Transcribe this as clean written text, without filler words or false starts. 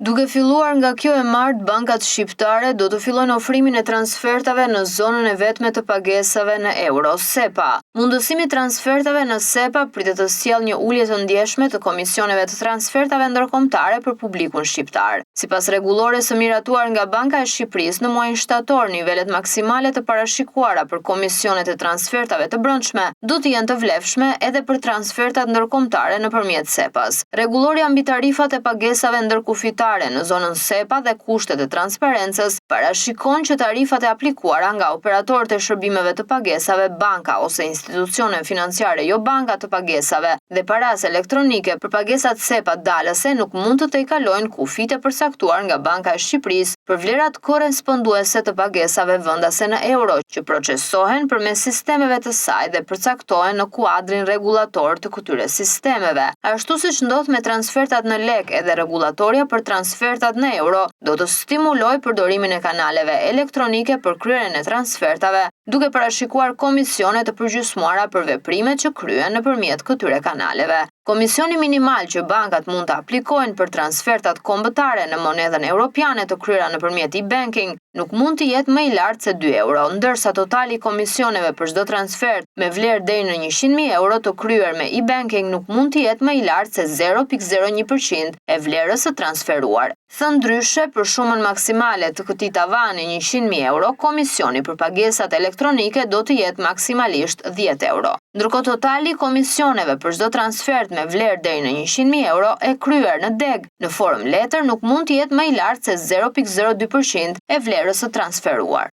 Duke filluar nga kjo e martë, bankat shqiptare do të fillojnë ofrimin e transfertave në zonën e vetme të pagesave në euro, SEPA. Mundësimi i transfertave në SEPA pritet të sjellë një ulje të ndjeshme të komisioneve të transfertave ndërkombëtare për publikun shqiptar. Sipas rregullores së miratuar nga Banka e Shqipërisë në muajin shtator, nivelet maksimale të parashikuara për komisionet e transfertave të brendshme do të jenë të vlefshme edhe për transfertat ndërkombëtare nëpërmjet SEPA-s. Rregullorja mbi tarifat e pagesave ndërkufitare në zonën SEPA dhe kushtet e transparencës parashikon që tarifat e aplikuara nga operatorët e shërbimeve të pagesave banka ose institucione financiare jo banka të pagesave dhe parasë elektronike për pagesat SEPA dalëse nuk mund të tejkalojnë kufijtë e përcaktuar nga Banka e Shqipërisë për vlerat korresponduese të pagesave vendase në euro që procesohen përmes sistemeve të saj dhe përcaktohen në kuadrin rregullator të këtyre sistemeve. Ashtu siç ndodh me transfertat në lekë, edhe rregullatorja për transfertat në euro do të stimulojë përdorimin e kanaleve elektronike për kryerjen e transfertave, duke parashikuar komisione të përgjysmuara për veprimet që kryhen nëpërmjet këtyre kanaleve. Komisioni minimal që bankat mund të aplikojnë për transfertat kombëtare në monedhën europiane të kryera nëpërmjet e-banking nuk mund të jetë më i lartë se 2 euro, ndërsa totali i komisioneve për çdo transfert me vlerë deri në 100.000 euro të kryer me e-banking nuk mund të jetë më i lartë se 0.01% e vlerës së transferuar. Thënë ndryshe, për shumën maksimale të këtij tavani 100.000 euro, komisioni për pagesat elektronike do të jetë maksimalisht 10 euro. Ndërkohë totali i komisioneve për çdo transfert me vlerë deri në 100.000 euro e kryer në degë në formë letër nuk mund të jetë më i lartë se 0.02% e vlerës së transferuar.